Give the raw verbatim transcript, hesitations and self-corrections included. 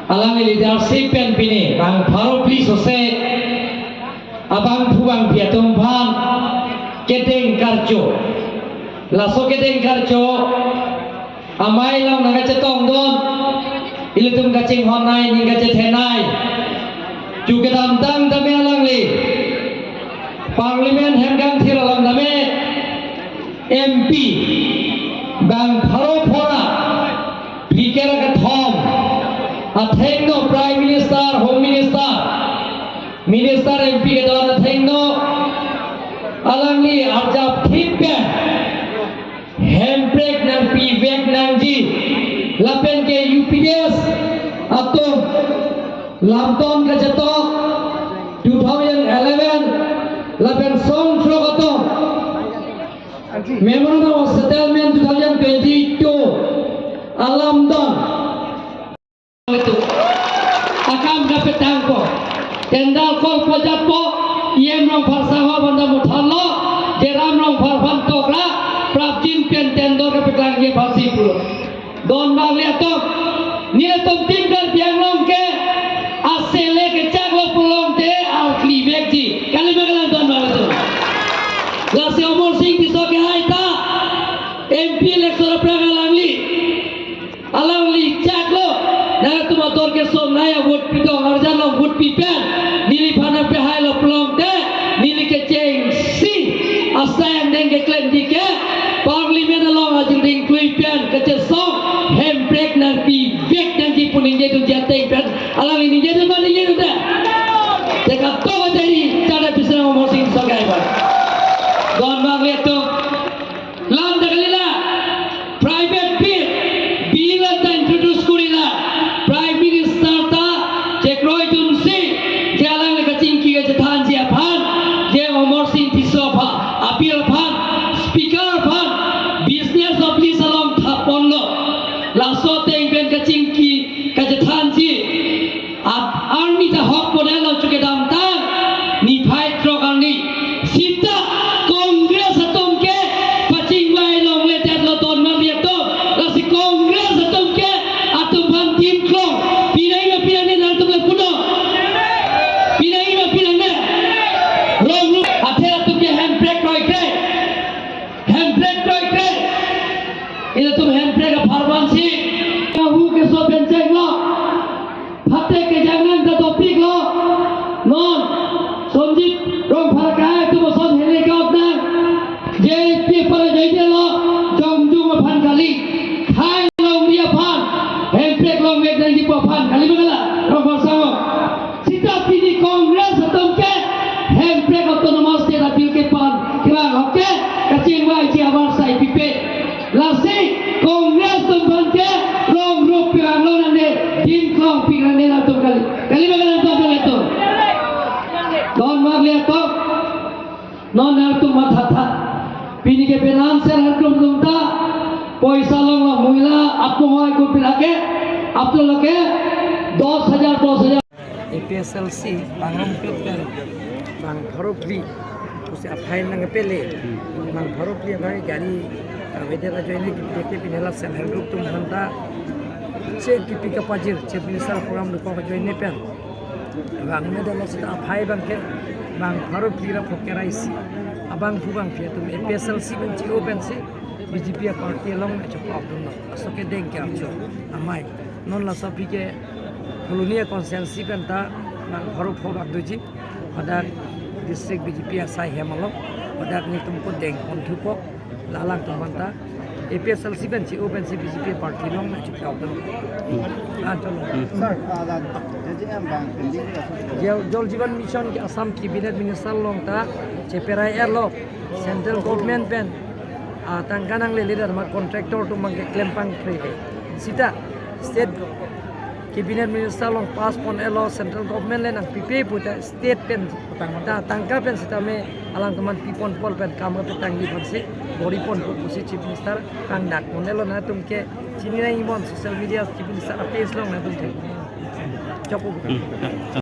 Alangli leadership pen pini bang pharo phli sose abangphu bangphi atum aphan kedeng karcho. Laso kedeng karcho amei along nangkachetongdun, ilitum kachinghonnei, ning kachethenei. Chu kedamtang tame alangli Parliament hem kangthir alam tame M P bang pharo phora phli kre kethom athengno Prime Minister, Home Minister, Minister, M P kedon athengno alangli arjap thip pen Hemprek nangpivek nangji lapen ke U P D S atum lamton kachetok two thousand eleven lapen songthrok atum Memorandum of Settlement two thousand twenty-two alamdon akam kapetangpo. Tender call pojatpo, E M Rongphar sangho banda muthanlo, Jeram Rongphar aphan tokra prapjin pen tender kapeklangji aphansi pulo. Don bang le atum, nelitum Team Karbi Anglong ke asele kechaklo pulote arklivekji. Kali ma kalang don bang le atum? Lasi Amarsing Tisso ke hai ta M P election aphrang alangli, alangli chaklo, nangtum ator keso naya vote pitong arjan along vote pipen neliphan nangpehailo pulote, neli kechengsi asai angdeng keklemji ke Parliament along ajingding klui pen kachesong Hemprek nangpivek nangji pu ningjedunji ateng pen alangli ningjedun ma ningjedunde? Teka to teri tada pisang Amarsing Tisso ke hai bang. Don bang le atum. Lam ta kalila, private bill, bill anta introduce korila, Prime Minister ta chekroidunsi, je alangli kachingki kachethanji aphan, je Amarsing Tisso aphan, appeal aphan, Speaker aphan, business of list along thaponlo. Laso ateng pen kachingki kachethanji, ap arni ta hok ponelo chu kedamtang, niphai throk arni. Sita Congress atum ke pachingvai longledetlo don bang le atum. Lasi Congress atum ke atum aphan dim klong pinai ma pinangne nangtum le punon? Pinai ma pinangne? Rong ru athe atum ke Hemprek kroikre. Hemprek kroikre. Ilitum Hemprek apharman si kahu keso pen chenglo. Phatek kejang nang ta topiklo. Non Sonjit Rongphar akai atum ason helicopter nang. J P para jai delo. Jongjung aphan kali. Khai longri aphan. Hemprek longvek nangji pu aphan. Kali ma kalang? Rongphar sangho. Sita pini Congress atum ke Hemprek Autonomous State a-bill kepan kelang oke kachingvaiji abar sai pipe. Lasi Congress atum aphan ke rong rup pirang lo nande, dim klong pirang nande atum kali. Kali ma kalang atum kali atum? Don bang le atum. Non nangtum mathatha. Pini ke finance atum atum ta poisa longlo, mohila apo hoi ko pila ke, apto lo ke dos hajar, dos hajar. A P S L C bang rong pit pen bang pharo phli pusi aphai nangpele. Bang pharo phli aphai gari kavedet ajoine kipite pini la self help group atum aphanta che kipi kapajir, Chief Minister program dokok ajoine pen bang medal sita aphai bang ke bang pharo phli ra phok kre ra isi abangphu bangphi atum A P S L C pen che-o pensi B J P a-party along na chokdunlo. Laso kedeng karcho amei. Non laso aphi ke Phuloni a-constituency pen ta bang pharo pho bak doji. Hadak district B J P asai hem along hadak nelitum ko dengpon thupo. La alangtum aphanta A P S L C pen che-o pensi B J P party along na chokdun. Ah, chalo. Sir, ah, la, J J M bang pending la, sir. Jal, Jal Jeevan Mission ke Assam Cabinet Minister along ta cheperai erlo, Central Government pen, ah, tangka nanglele det ma contractor atum bang ke klempang kre. Sita State Cabinet Minister along pass pon erlo, Central Government le nangpipe pu ta State pen ta tangka pen sitame alangtum aphan pipon pol pen kam kapetangji aphansi bor-i ponpo pusi Chief Minister kangdak pon erlo, nangtum ke chini nangji mon, social media Chief Minister a-page along nangtum ke. Chokpo. Hmm.